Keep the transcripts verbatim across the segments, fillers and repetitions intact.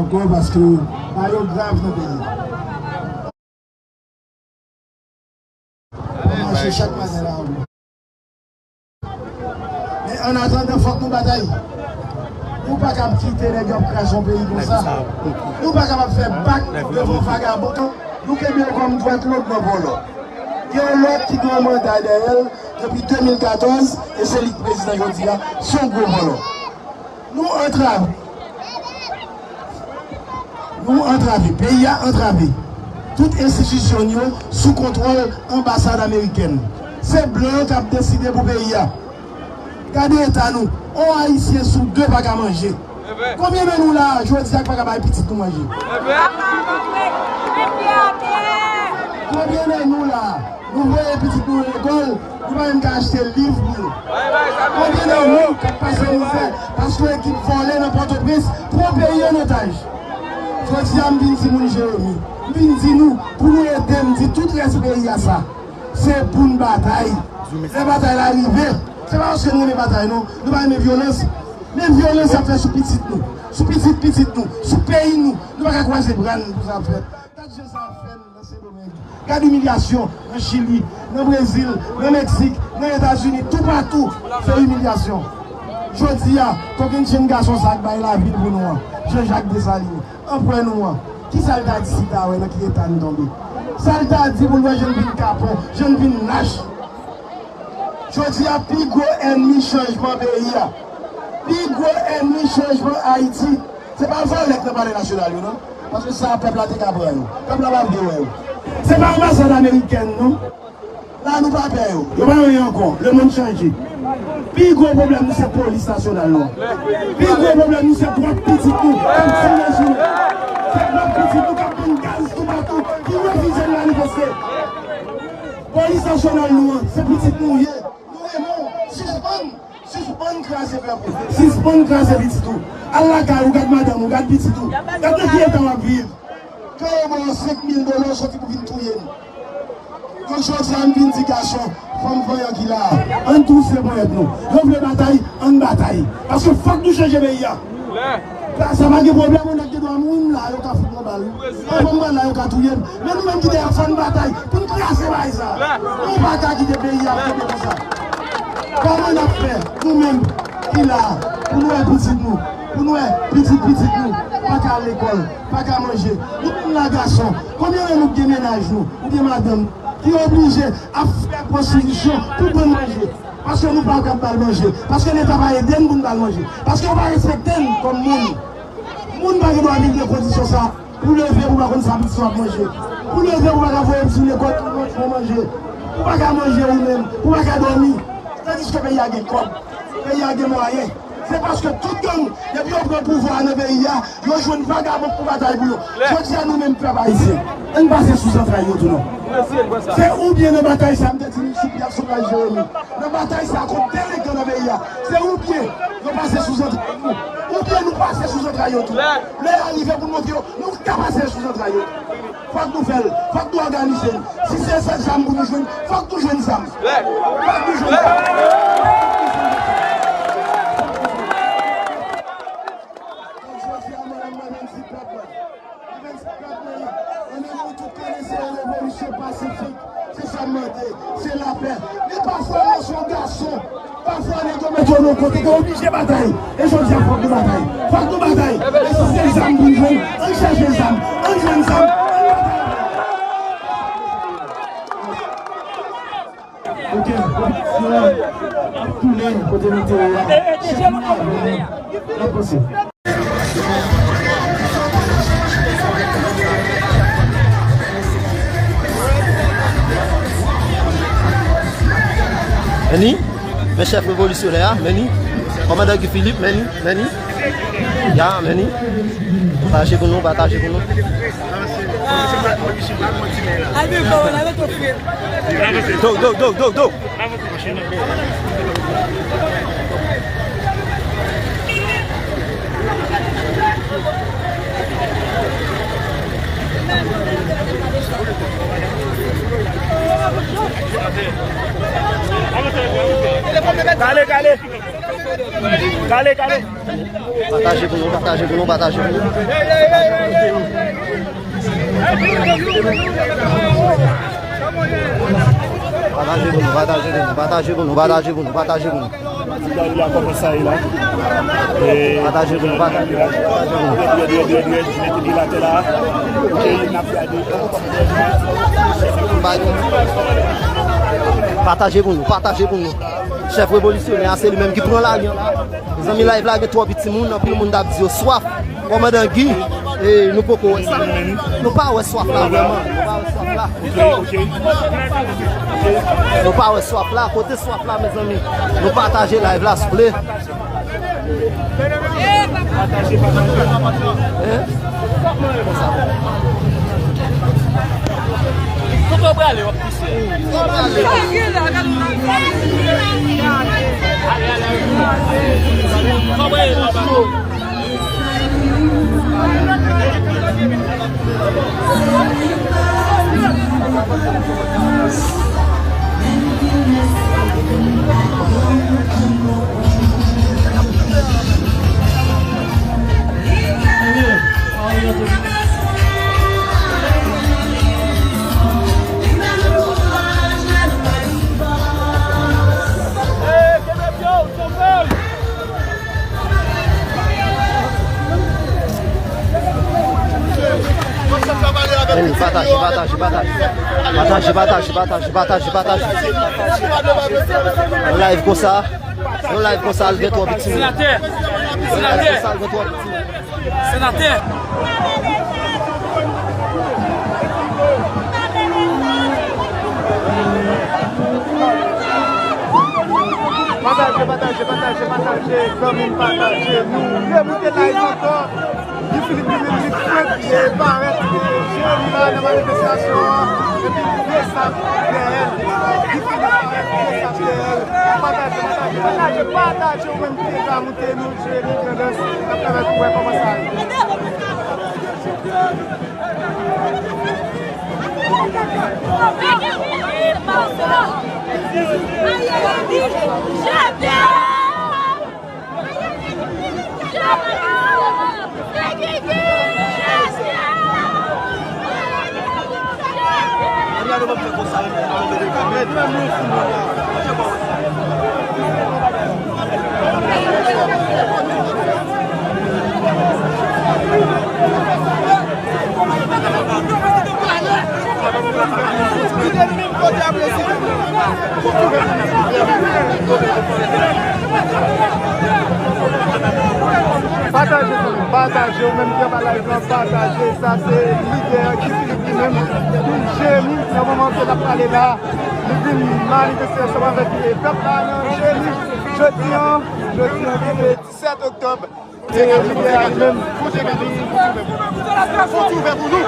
Paske bagay yo grav nan peyi a. Pou mache chak maten la. Men annatandan, fòk nou batay. Nou pa kab kite nèg yo ap kraze yon peyi konsa. Nou pa kapab fè bak devan vagabon. Nou kenbe yo kòm dwèt lòt nan vòlò. Gen yon lòt ki gen yon manda dèyè l depi de mil katòz, e se li k prezidan jodi a, se yon gwo vòlò. Nou antrave. Nou antrave. Peyi a antrave. Tout enstitisyon n yo sou kontwòl anbasad amerikèn. Se blan yo k ap deside pou peyi a. Gade eta nou. On Ayisyen sou de pa ka manje. Konbyen nan nou la, jodi a, k pa ka bay pitit nou manje? Konbyen nan nou la, nou voye pitit nou lekòl, nou pa menm ka achte liv pou yo? Konbyen nan nou k ap pase mizè paske yon ekip vòlè nan Pòtoprens pran peyi an otaj? Jodi a, m vin di moun Jeremi, m vin di nou, pou nou ede m di tout rès peyi a sa. Se pou n batay. Lè batay la rive, se pa paske nou renmen batay, non. Nou pa renmen vyolans. Men vyolans y ap fè sou pitit nou, sou pitit pitit nou, sou peyi nou. Nou pa ka kwaze bra n pou sa ap fèt. Gad jan sa ap fè n nan Sendomeng. Gad imilyasyon nan Chili, nan Brezil, nan Meksik, nan Etazini, toupatou, se imilyasyon. Jodi a, kokenn jenn gason sa k bay lavi l pou nou an, Jean Jacques Dessalines, anprè nou an, kisa l ta di si l ta wè nan ki eta n tonbe? Sa l ta di pou l wè jan n vin kapon, jan n vin lach? Jodi a, pi gwo ènmi chanjman peyi a, pi gwo ènmi chanjman Ayiti, se pa vòlè k nan Palè Nasyonal yo, non. Paske sa, pèp la te ka pran yo. Pèp la pa vle wè yo. Se pa anbasad amerikèn, non. La, nou pa pè yo. Yo pa anyen ankò. Lemonn chanje. Pi gwo pwoblèm nou, se polis nasyonal nou an. Pi gwo pwoblèm nou, se pwòp pitit nou k ap tire sou nou. Se pwòp pitit nou k ap vann gaz toupatou, ki refize n manifeste. Polis nasyonal nou an, se pitit nou ye. Nou renmen w. Sispann, sispann kraze pèp ou. Sispann kraze pitit ou. Al lakay ou, gad madanm ou, gad pitit ou. Gad nan ki eta w ap viv. Kan yo ba w senk mil dola, w soti pou vin touye m. Donk, jodi a, m vin di gason, fanm vanyan ki la a, ann twouve ponyèt nou. Yo vle batay, ann batay. Paske fòk nou chanje peyi a. Sa, sa pa gen pwoblèm, yon nèg gen dwa mouri, m la, yo ka fout mwen bal, wi. Anvan m pral la, yo ka touye m. Men nou menm ki dèyè, fò n batay pou n kraze bagay sa. Nou pa ka kite peyi a kenbe konsa. Kòman n ap fè, nou menm ki la a, pou n wè pitit nou, pou n wè pitit pitit nou pa ka al lekòl, pa ka manje? Nou menm la, gason, konbyen nan nou k gen mennaj nou, oubyen madanm, ki oblije ap fè pwostitisyon pou ban n manje? Paske nou pa kab ba l manje. Paske Leta pa ede n pou n ba l manje. Paske yo pa respekte n kòm moun. Moun pa gen dwa viv nan kondisyon sa a. Pou leve, pou pa konn sa pitit ou ap manje. Pou leve, pou pa ka voye pitit ou lekòl pou manje, pou manje. Pou pa ka manje ou menm, pou pa ka dòmi. Tandiske peyi a gen kòb, peyi a gen mwayen. Se paske tout gang, depi yo pran pouvwa a nan peyi a, yo jwenn vagabon pou batay pou yo. Jodi a, nou menm pèp ayisyen, ann pase sou zantray yo tou non. Se oubyen nan batay sa, m te di nou sou Pyè Sokrat Jeremi, nan batay sa kont delenkan nan peyi a, se oubyen yo pase sou zantray nou, oubyen nou pase sou zantray yo tou. Lè a rive pou n montre yo, nou ka pase sou zantray yo. Fòk nou fè l, fòk nou òganize n. Si se sèl zam pou nou jwenn, fòk nou jwenn zam. Fòk nou jwenn zam. Donk, jodi a, mwen menm, mwen vin di pèp mwen, mwen vin di pèp mwen, mwen menm, nou tout konnen se yon revolisyon pasifik. Se sa m mande, se lapè. Men pafwa, lè se yon gason, pafwa nèg yo mete w nan yon kote, gen oblije batay. E jodi a, fòk nou batay. Fòk nou batay. E si se zam pou n jwenn, ann chèche zam. Ann jwenn zam. Ann batay. Ok, popilasyon an ap tounen kote nou te ye a. Chèf nou a vini. N ap panse. Meni, men chèf revolisyonè a, meni. Kòmandan Guy Philippe, meni, meni. Ya, meni. Pataje pou nou, pataje pou nou. Do, do, do, do, do. Kale, kale. Kale, kale. Pataje pou nou, pataje pou nou, pataje pou nou. Pataje pou nou, pataje pou nou, pataje pou nou, pataje pou nou, pataje pou nou. Ti Dayou la, kòman sa ye la? E, pataje pou nou, pataje pou nou, pataje pou nou. Red, red, red, red, red, mete pi l atè la. Ok, n ap gade. Pataje pou nou, pataje pou nou. Chèf revolisyonè a, se li menm ki pran lari an la. Mezanmi, live la gen twòp timoun, anpil moun t ap di yo swaf. Kòmandan Guy, e, nou poko wè sa. Nou pa wè swaf la vrèman. Nou pa wè swaf la. Nou pa wè swaf la. Kote swaf la, mezanmi? Nou pataje live la, souple. Hein? Kote w prale, w ap pouse? Ann pataje, pataje, pataje. Pataje, pataje, pataje, pataje, pataje. Yon live konsa, yon live konsa al gen twòp viktim. Senatè, senatè, senatè. Pataje, pataje, pataje, pataje, zanmi m, pataje. Nou remoute live ankò. Guy Philippe li menm li fenk parèt, e, Jeremi la nan manifestasyon an, epi li desant dèyè l. Guy Philippe parèt, li desant dèyè l. Pataje, pataje, pataje, pataje, ou menm ki deja moute nou, Jeremi Grandans, n ap pèmèt ou wè kòman sa ye. Pataje, zanmi, pataje, ou menm ki anba live lan, pataje. Sa se lidè Guy Philippe li menm, ki jeni nan moman ke l ap pale la. Li vin manifeste ansanm avèk, e, pèp la nan jeni. Jodi an, jodi an, ki se disèt oktòb, e lidè a li menm, fon ti ouvè pou nou.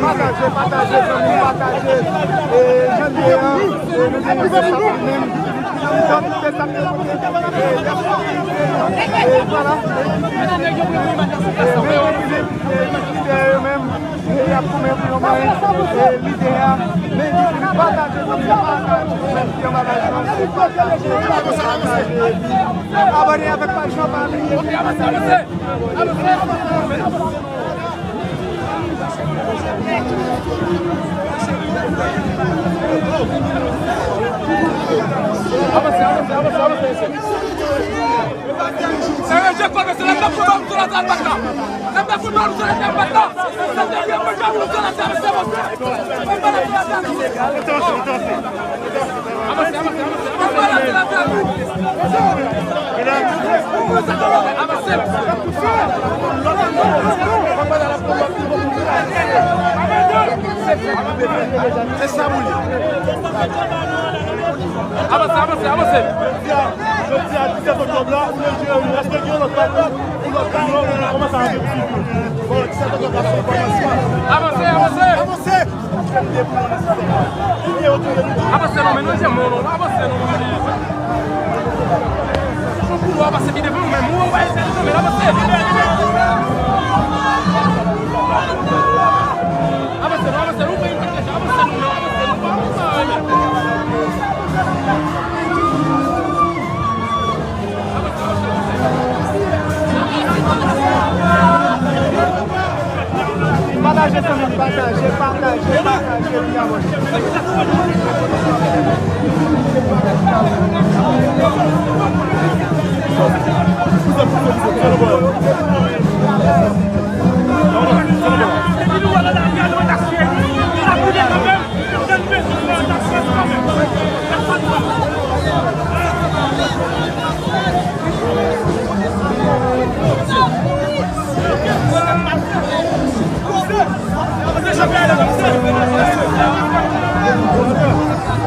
Pataje, pataje, zanmi, pataje. E, jan n ye a, e, nou gen yon mesaj pou nou menm. Jan nou fè sa, e, e, vwala. E, men, e, lidè yo menm, e, y ap goumen pou yon mwayen, e, lidè a, men, pataje, zanmi, pataje, menm si anba live lan, pataje, pataje. Abòne avèk paj lan, pa bliye. Se sa pou li. Avanse, avanse, avanse. Jodi a, jodi a disèt oktòb la, ou vle jere nou. Èske gen yon lòt patnè pou lòt jou yo, ou kòmanse avèk sou yo? Bon, disèt oktòb la, se kòmansman. Avanse, avanse. Avanse! Avanse non, men nou jere non, avanse non, men. Fon pou nou avanse pi devan, men nou anba esèl, men avanse. Avanse non, avanse, nou pran yon pati deja, avanse non, men avanse, nou pa, nou pa, men. Pataje, zanmi m, pataje, pataje, pataje, pou n avanse.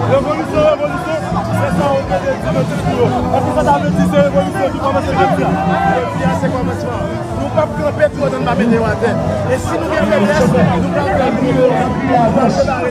Revolisyon, revolisyon, se sa yo te di nan diskou yo. Èske sa ta vle di se revolisyon ki kòmanse jodi a? Jodi a se kòmansman. Nou p ap kanpe toutotan n pa mete yo atè. E si nou gen feblès, nou pral fè l pou yo. Nou pral prepare.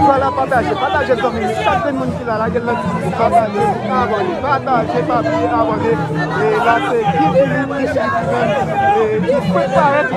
Fè la pataje, pataje zanmi m, chak grenn moun ki la, lage l nan ti pataje, abòne, pataje, pa bliye abòne. E la se Guy Philippe, Guy Philippe li menm, e ki fèk parèt,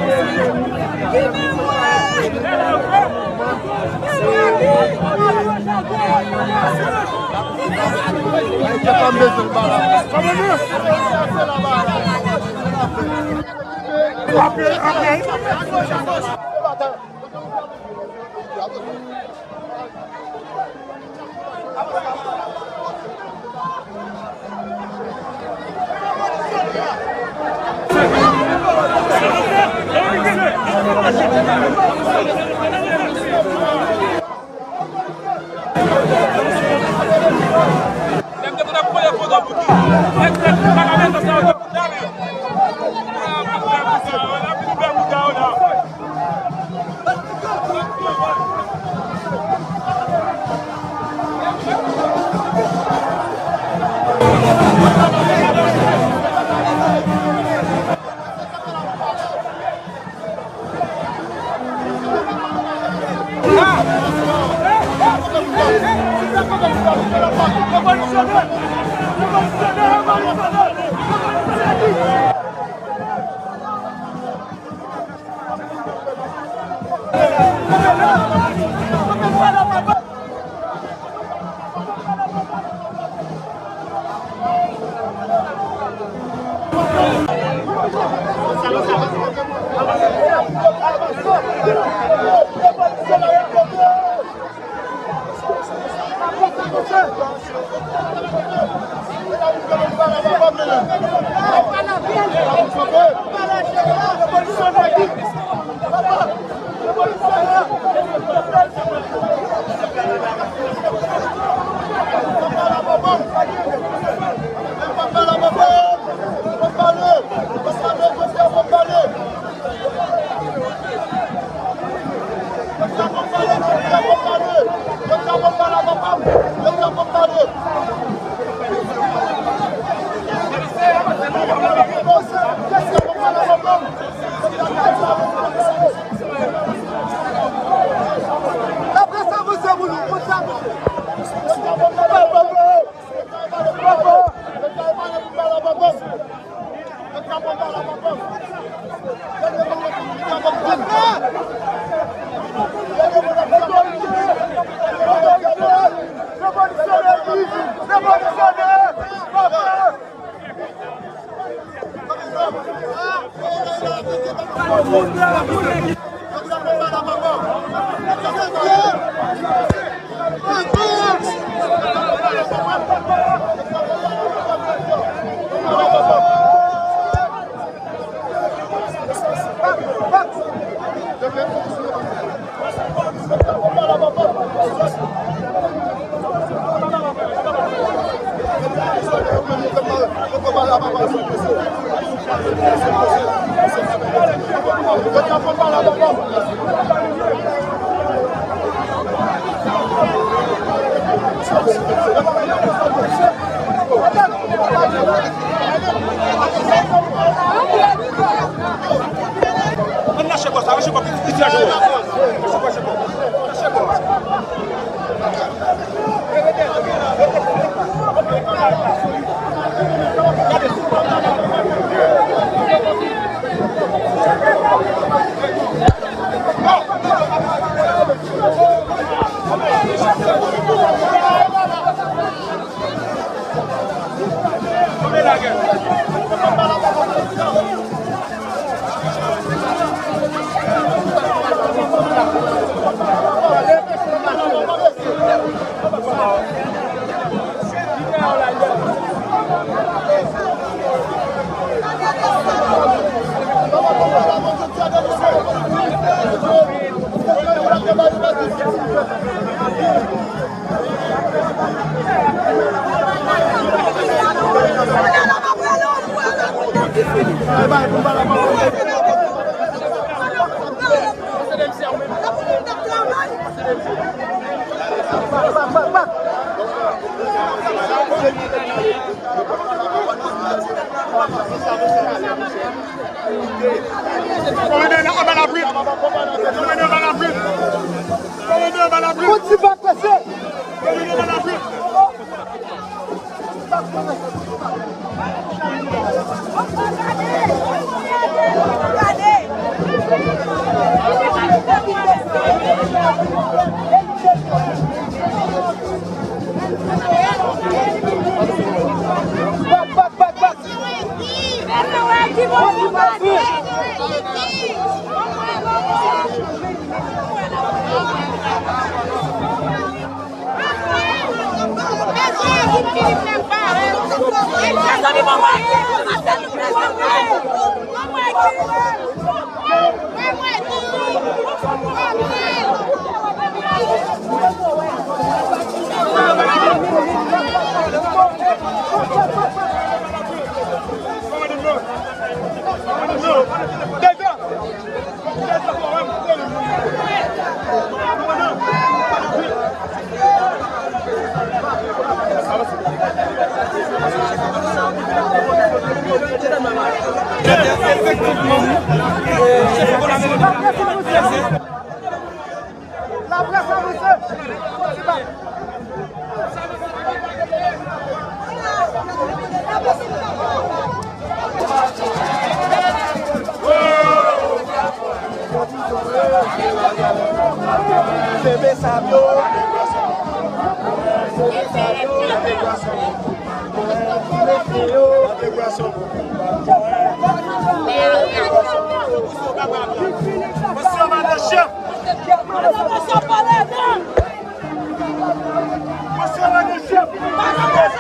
Ann lage kò sa, lage kò, piti, piti, lage kò. Lage kò, lage kò. Komandè, anba labri. Komandè, anba labri. Komandè, anba labri. Komandè, anba labri. Bat, bat, bat, bat. Laprès avanse. Bebe Savio. Bebe Savio. Mesye, madan chèf. Mesye, madan chèf.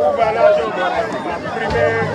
Ou ba lajan, ou ba lajan.